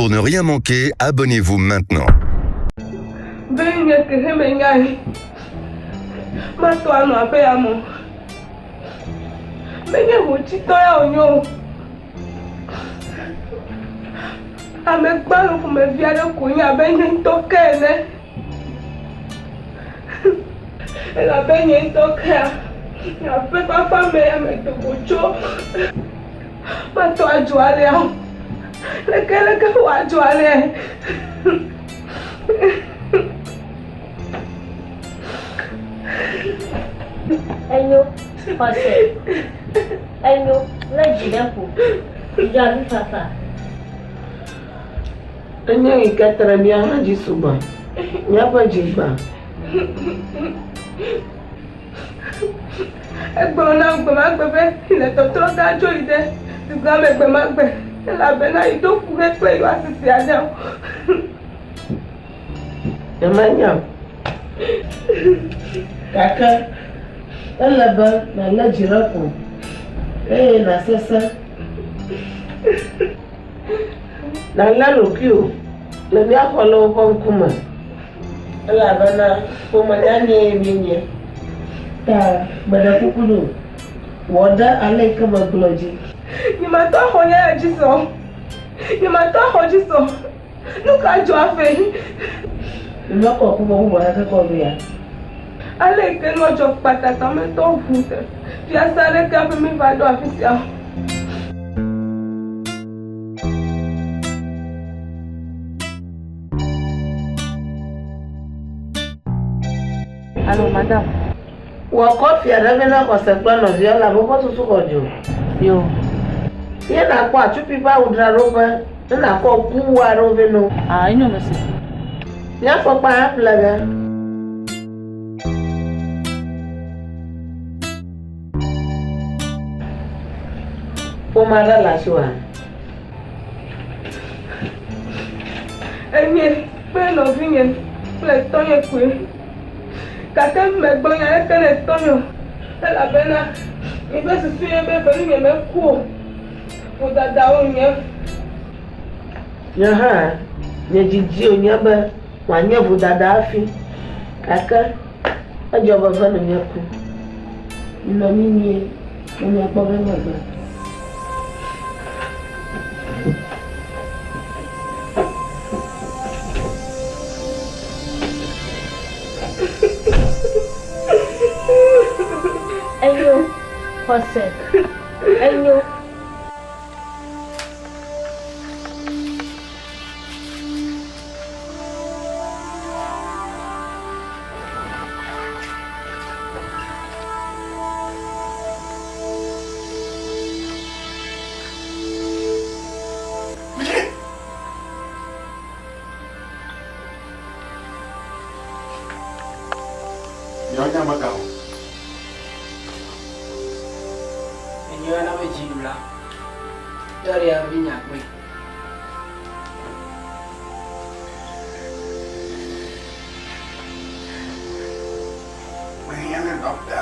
Pour ne rien manquer, abonnez-vous maintenant. Be nye ke he menyae matɔ anɔ aƒe ya me o. Menye hotsuitɔ ya wònye o. Ame gbãlo ƒomevi aɖe ko wònye abe nye ŋutɔ ke ene. Elabe nye ŋutɔ kea, nye aƒe ƒe aƒea me ya medo go tso. Matɔ adzɔ alea o. Leke leke wòadzɔ aleae? Enyo, xɔse. Enyo, lé dzi ɖe ƒo. Dzidzɔ avifafa. Enye yi ke tre mía hã dzi sugbɔ. Míaƒe dzi gbã. Egblɔ nam gbe ma gbe be le tɔtrɔ gã dzo yi ɖe dugã me gbe ma gbe elabena yi ɖo ku ɖe kple yewo asisi aɖe o. Nyemenya o. Gake ele be nàlé dzi ɖe ƒo eye nàsesẽ. Nàlé ɖokuiwò le mía xɔlɔ̃wo ƒe ŋkume, elabena ƒome nyanyɛe míenye. Ta meɖe kuku ɖo, wɔ ɖe ale yi ke megblɔ dzi. Nyematɔ axɔ nya ya dzi se o. Nyematɔ axɔ dzi se o. Nu ka dzɔ hafi? Nyemekɔ ku ƒe bubu aɖeke kɔ vɛa? Ale yi ke nua dzɔ kpatata metɔ ʋu fiase aɖeke hafi míva ɖo afi sia o. Alo, madame. Wɔ kɔfi aɖe vɛ na xɔse kple nɔvia elabe woƒe susu xɔ dzo. Yo. Ye nàkpɔ atsupi ƒe awudzraɖoƒe ne nàkɔ kuwu aɖewo vɛ na wo. Ah, enyo mese. Nye afɔkpa hã ƒle ge. Ƒome aɖe le asiwòa? Enye kple nɔvinye kple tɔnye koe. Gake megblɔ nya aɖeke ne tɔnye o elabena míaƒe susu ye be venunye meku o. Vodadawo nye. Nye hã nye didi wònye be wòanye vodada hafi gake edzɔ be venunye ku. Minɔ anyi nyuie ne miakpɔ be megbe. Enyo, xɔse, enyo. Miawo nye ame kawo? Enye woyɔna be dziɖula. Tɔɖia vi nyakpɔe. Mehiã ne ɖɔkta.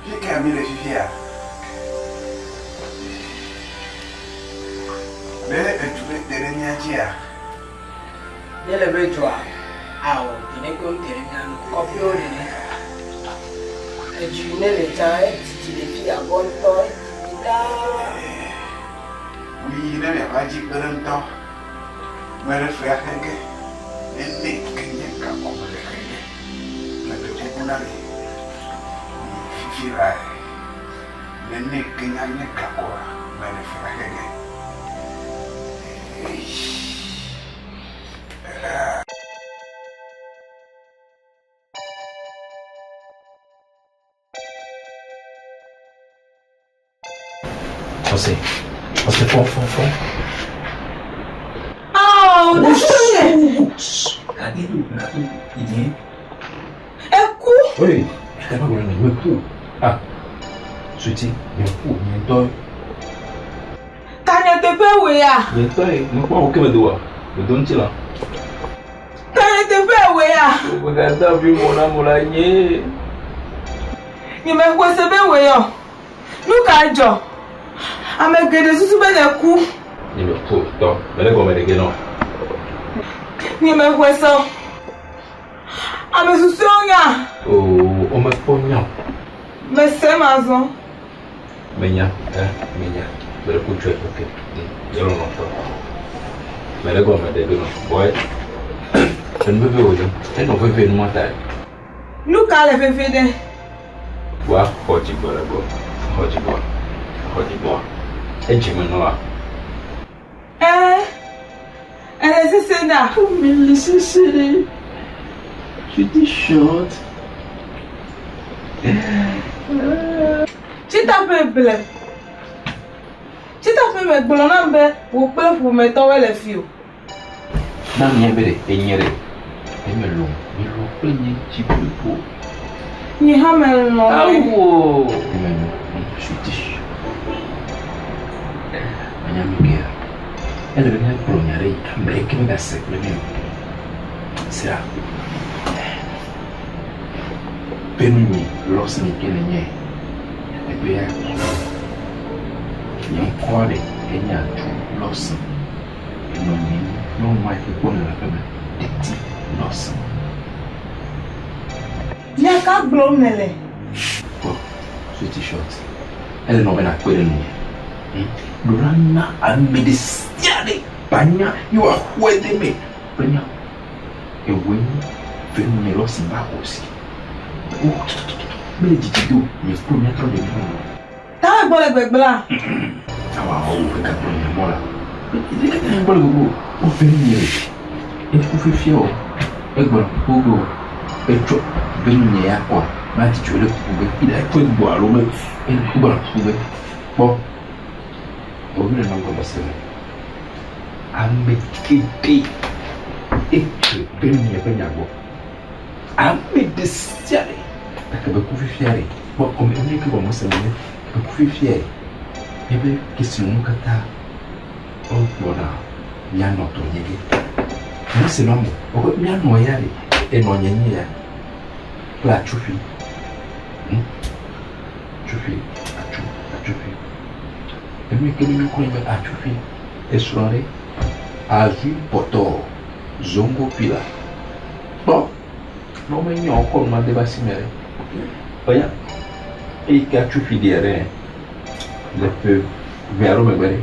Fi ka míele fifia? Ɖe edu ɖe te ɖe mía dzia? Míele be dua? Ao, du ɖeke mete ɖe mía ŋu o. Kɔƒewo ɖeɖe. Edu yi ne le tsã, edidi le fiya gbɔ ŋutɔ, edidi ɖaa. Miyi ne miava dzi kpeɖeŋutɔ. Meɖe fea xe ge, nene ke nye gakɔ mele xe ge. Meɖe kuku na mi, mi fifi lae. Nene ke nya nye gakɔa, meɖe fea xe ge. Eish. Xɔse, xɔse fɔ fɔ fɔ. Ao, ɖe Gade do na do idie. Eku. Oye, ete va gblɔ ne meku. Ah, suti, meku nye ŋutɔ. Ka nyateƒe wòe ya? Nye ŋutɔ ye, mekpɔ awu ke medo wa, medo ŋuti la. Ka nyateƒe wòe ya? Megada vi mo na mo la nye. Nyemexɔe se be wòe o. Nu ka dzɔ? Ame geɖe susu be nèku. Nye meku o, tɔ. Mele gɔme ɖe ge nɔ. Nye mexɔe se o. Ame susɔewo nya. Oo, womekpɔ nya o. Mese eme azɔ. Menya, e, menya. Mele ku tsɔe, ok. Nye lɔlɔ̃tɔ. Mele gɔme ɖe ge nɔ. Bɔe. Enu veve wònye. Enɔ veve numa tae. Nu ka le veve ɖe? Woaxɔ dzigbɔ le gbɔ. Xɔ dzigbɔ. Xɔ dzigbɔ. Edzi me nɔa. Ɛɛ, ele sese ɖa. Mele sese ɖe. Je dis short. Tsitaƒe ble. Tsitaƒe megblɔ nam be wò kple ƒometɔwoe le fi o. Na mía be ɖe enye ɖe eme lɔ̃ melɔ̃ kple nye dzi blibo. Nye hã melɔ̃. Awo! Eme nyo, suti. Menya nu kea. Ele be míagblɔ nya ɖe yi ame ɖeke megase kple mí o. Sea. Be nu nyi lɔsi mi ke nenye nyateƒe ya. Nye ŋkɔa ɖe enye atsu lɔsi. Enɔ nye nyɔnu ma yi ke kpɔ le aƒe me teti lɔsi. Nya ka gblɔm nèle? Kpɔ, sweetie short, ele nɔ be nàkpe ɖe ŋunye. Hm? Ɖo la na ame ɖe sia ɖe ba nya ye wòaxɔe ɖe eme be nya ewɔe nye venunye lɔsi ba xɔ si. O, mele dzidzi do nye kple míatrɔ ɖe mía nɔnɔewo. Tawe gbɔ le gbegblẽa? Tawa wɔ wò gakplɔ nye mɔ la. Ɖe katã nye gbɔ le gbogbo. Wove nu nye le. Eku fifia o. Egbɔna kuku ge o. Etsɔ ve nu nye ya kɔa. Ma dzidzɔ le kuku ge. Ila etsɔ egbɔ alo me egbɔna kuku ge. Kpɔ. Ewo le nɔ gɔme se me. Ame geɖe etre ve nu nye ƒe nya gbɔ. Ame ɖe sia ɖe gake be ku fifia ɖe kpɔ gɔme nu yi ke gɔme wose me be ku fifiae míaƒe kesinɔnuwo katã wogbɔna mía nɔ tɔ nye ge. Mose nɔ eme wobe mía nɔ ya ɖe enɔ nye nye ya kple atsuƒi. Hm? Atsuƒi, atsu, atsuƒi. Enu yi ke míenya kura nye be atsuƒi esrɔ̃ ɖe azui pɔtɔɔ zongo pila. Kpɔ, ne womenye wokɔ nua de be asi me ɖe, eya eyi ke atsu ƒi ɖia ɖe le ƒe ʋɛ aɖewo megbe ɖe,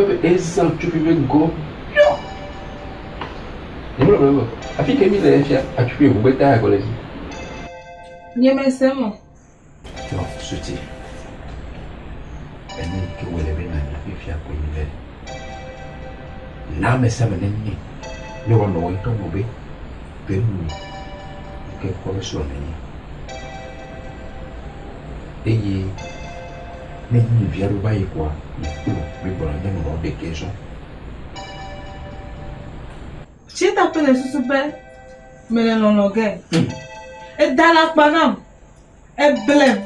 ebe ezã atsuƒi ƒe ŋgɔ yɔ. Nye me afi ke mi le fia atsuƒi ʋu be taya ko le dzi. Nye mese eme o. Tsɔ suti. Enu yi ke wòle be nànya fifia koe nye be, na ame sia ame nenye ne wòanɔ wò ŋutɔ gbɔ be venunye yi ke kpɔ be srɔ̃ nènye. Eye ne nyɔnuvi aɖewo va yi koa, nye kple wò míegbɔna mía nɔnɔewo ɖekɛ zɔ. Tsita ƒe nèsusu be mele lɔlɔ̃ ge? Eda alakpa nam. Eblem.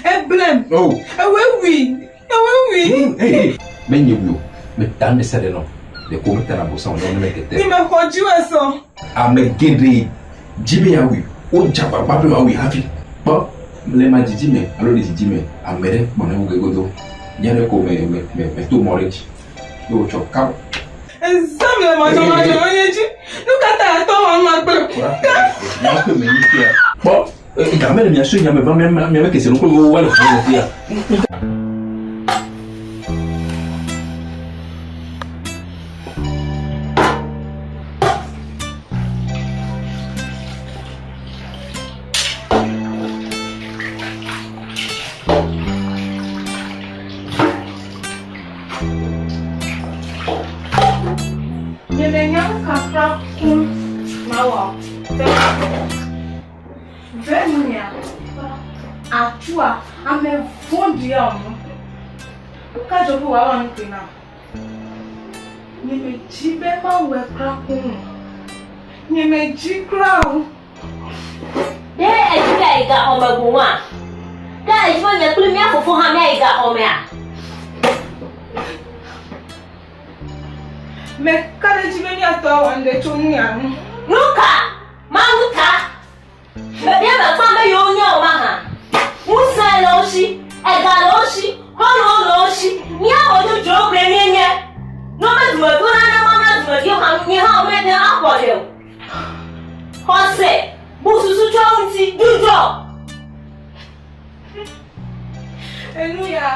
Eblem. Oh. Ewɔe wui. Ewɔe wui. Hey, hey. Menye wui o. Meta nu ɖe sia ɖe nɔ. Ɖeko metana bosã wònye ne metete. Nye mexɔ dziwò se o. Ame geɖe dzi be yeawui. Wodze agbagba be yewoawui hafi. Kpɔ, le ma dzidzi me alo le dzidzi me, ame ɖe gbɔna wu ge godo. Nye ɖe ko me, me, me, meto mɔ ɖe dzi. Ye wòtsɔ kap. Ezãm le madzɔmadzɔmenye dzi. Nu ka ta etɔ wɔ nu ma kple? Miaƒe me nyi fia. Kpɔ, game le mia sue nya me va mia mia kese nu kple wo wa le fɔ le fia. Nyemenya nu ka kura koŋ mawɔ o. Ve nunyea, atsua, ame vɔ̃ɖi ya wònye. Nu ka dzɔ be wòawɔ nu kpli nam? Nyemedi be mawɔe kura koŋ o. Nyemedi kura o. Ɖe èdi be yeayi gaxɔ me boŋua? Ɖe èdi be nye kple mía fofo hã míayi gaxɔ mea? Meka ɖe edzi be míatɔ awɔ nu ɖe tso nu ya ŋu. Nu ka? Mawu ta! Mebia mekpɔ ame yiwo nye o mahã? Ŋusẽ le wo si, ega le wo si. Nye hã womete ŋu aƒo ɖe o. Xɔse, bu susu tso eŋuti, dzudzɔ! Enu ya,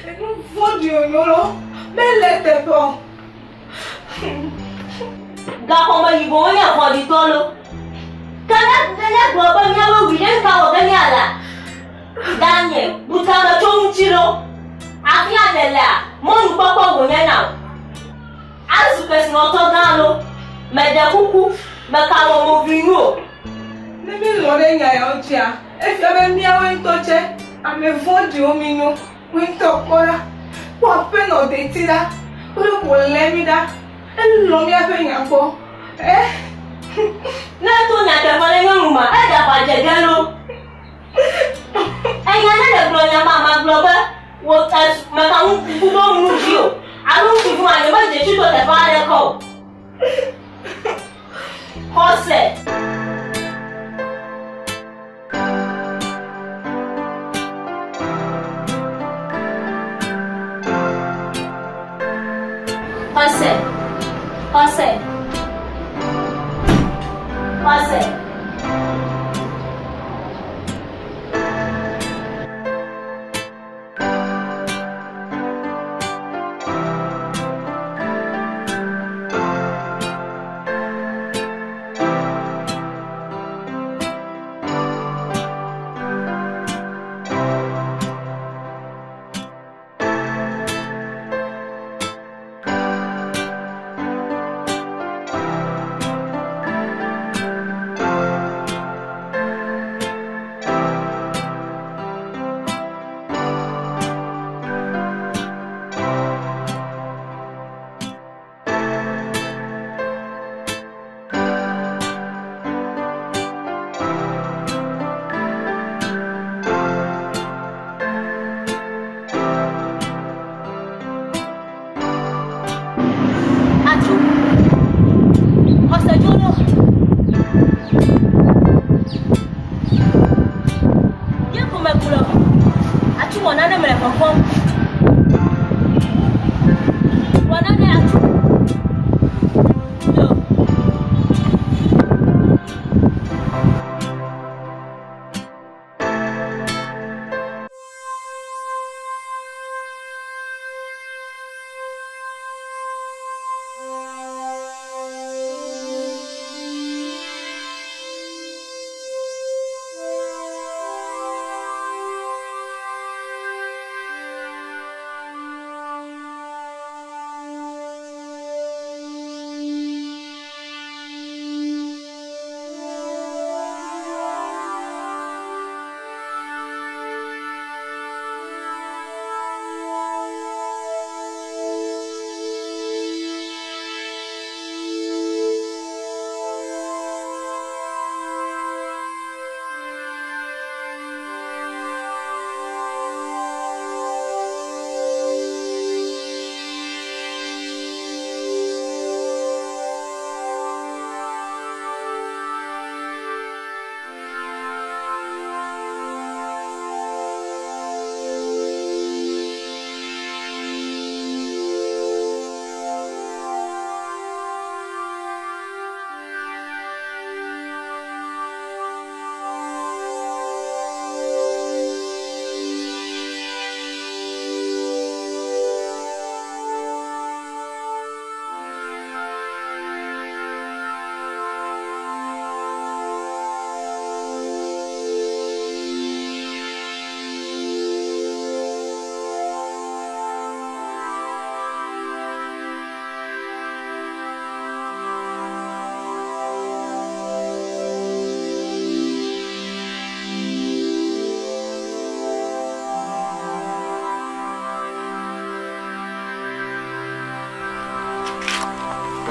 enu vɔ̃ɖi wònyo loo, mele eteƒe o. Gaxɔme yi boŋ nye vɔ̃ɖitɔ lo. Ke ne ne gblɔ be míawoe wui ɖe, nu ka wɔ ge míala? Danye, bu tame tso ŋuti lo. Afia nèlea, mɔnukpɔkpɔ wònye na wò. Azu kesinɔtɔ gã lo. Meɖe kuku, meka wò movi nu o. Ne míelɔ̃ ɖe nya yawo dzia, efia be míawoe ŋutɔ tsɛ ame vɔ̃ɖiwo míenyo. Wò ŋutɔ kpɔ ɖa, kpɔ aƒenɔ deti ɖa, kpɔ ɖe wòlé mí ɖa. Elɔ̃ míaƒe nya gbɔ. Ɛ? Ne eto nyateƒe ɖe nyɔnu ma, eɖe aʋa dze ge lo. Enya ne nègblɔ nya ma, magblɔ be wò es meka ŋu ŋku ɖo nu dzi o. Alo ŋutsu ma, nyemedze tsi to teƒe aɖeke o. Xɔse. Xɔse. Xɔse. Xɔse. Atsu. Xɔse dzo ɖo. Ye ko megblɔ. Atsu wɔ nane mele vɔvɔ̃m. Wɔ nane atsu. Yo.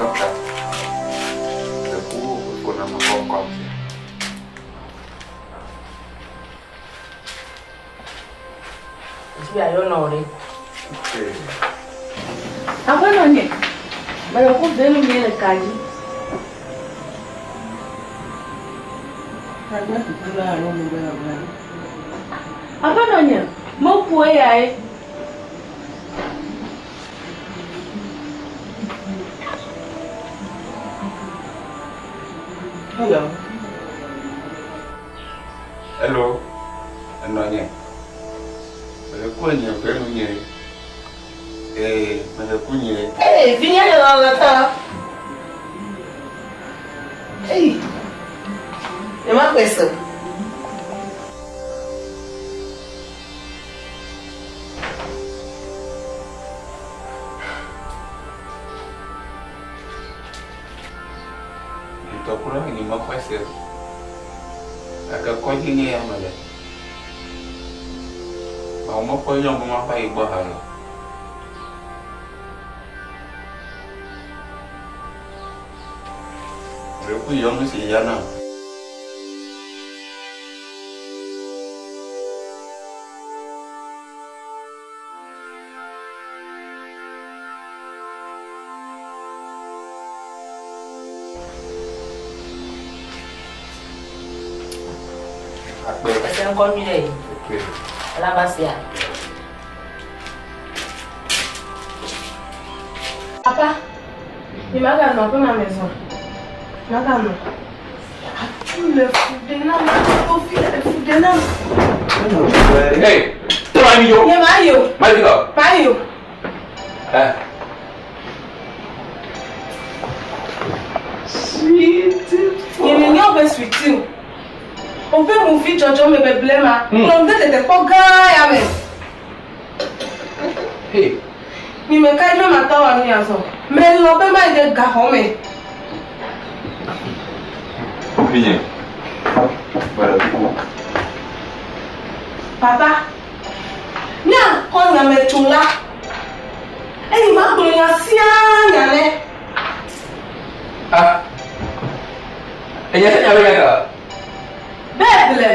Ɖɔkta, ɖeko wòƒona me kɔkɔm sia. Esi ayɔ nɔ ɖe. Aƒenɔ nye, mele ku vem nye le ka dzi. Aƒenɔ nye, meku eyae. Hello. Hello, enɔnye. Mele ku enye ƒe nu nye. Ee, mele ku nye. Ee, vinye le lɔlɔ̃tɔ. Eyi, nyemaxɔe se o. Ŋutɔ kura nyemexɔe se o. Gake kɔdzi nye ya mele. Mawu mekpɔ yɔm be mava yi gbɔ haɖe o. Ɖekui yɔm si ya nam. Akpe. Ese ŋkɔ nyui ɖe. Akpe. Alamasia. Papa, nyemaganɔ aƒe ma me zɔ. Maganɔ. Atsu le fu ɖe nam, tofi le fu ɖe nam. Hey, tɔ anyi yo. Nye ma yi o. Ma yi lɔ. Ma yi o. Eh. Sweet. Nye me nyɔ be sweet o. Woƒe movie dzɔdzɔ me beble ma. Kplɔm de tetekpɔ gã ya me. Hey. Nye me ka dze ma tɔ wa nu ya zɔ. Melɔ̃ be mayi ɖe gaxɔ me. Vinye, meɖe kuku. Papa, míakɔ nyametsola eye magblɔ nya sia nya nɛ. Ah, enya sia nya be nya ka? Beble,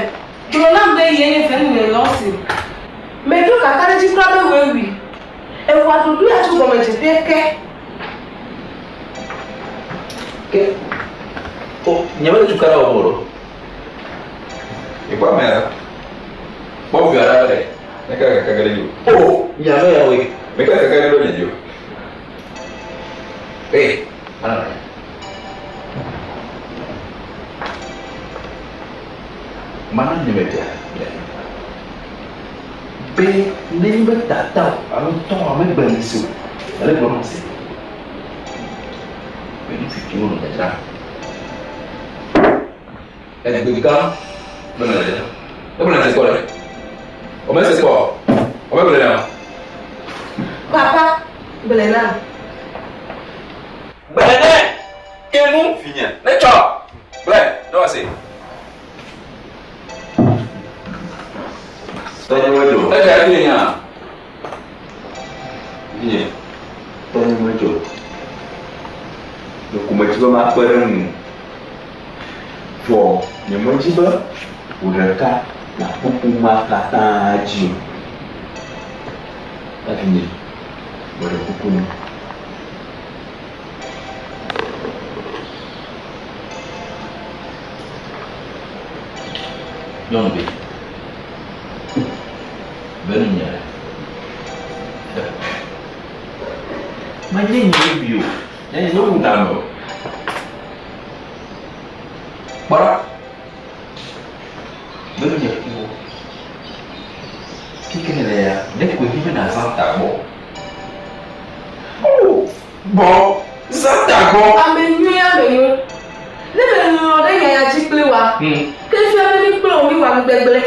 gblɔ nam be yee nye venunye Lɔsi. Meɖo kakaɖedzi kura be wòe wui. Ewɔa ɖoɖo ya tso gɔmedzeƒea ke. Ke, o, nyemele tukaɖa wɔm o ɖo. Ekpɔ amea ɖa. Kpɔ via ɖa ɖe. Meka kaka ge ɖe edzi o. O, nye ame ya woe. Meka kaka ge ɖe edzi o. Ee, mana nɔ. Mana nye me bia. Be nenye be tata o alo tɔ ame gbe le si o, ele gblɔ na se. Be nu fifiwo nɔ dzadzra. Egbe gã be nɔ dzadzra. Egblɔ na se kpɔ ɖe. Ome se kpɔ. Ome gblɔ na. Papa, gblɔe nam. Gblɔe nɛ. Ke nu. Finye. Ne tsɔ. Gblɔe ne wòase. Tɔnye medzo. Edze afi nya. Vinye, tɔnye medzo. Ɖeko medzi be makpe ɖe ŋu. Vɔ nyemedzi be wò ɖeka nàkpɔ ƒomea katã dzi o. Vinye, meɖe kuku na wò. Nyɔnuvi, be nu nye ɖe. Menye nye vi o, nye nye wu na o. Kpɔ ɖa, be nu nye ku o. Keke ne le ya, ne koe be nazã tagbɔ. Oh, gbɔ, zã tagbɔ. Ame nyui, ame nyui. Ne melɔ̃ ɖe nya ya dzi kpli wòa, ke efia be mí kple wò míwɔ nu gbegblẽ.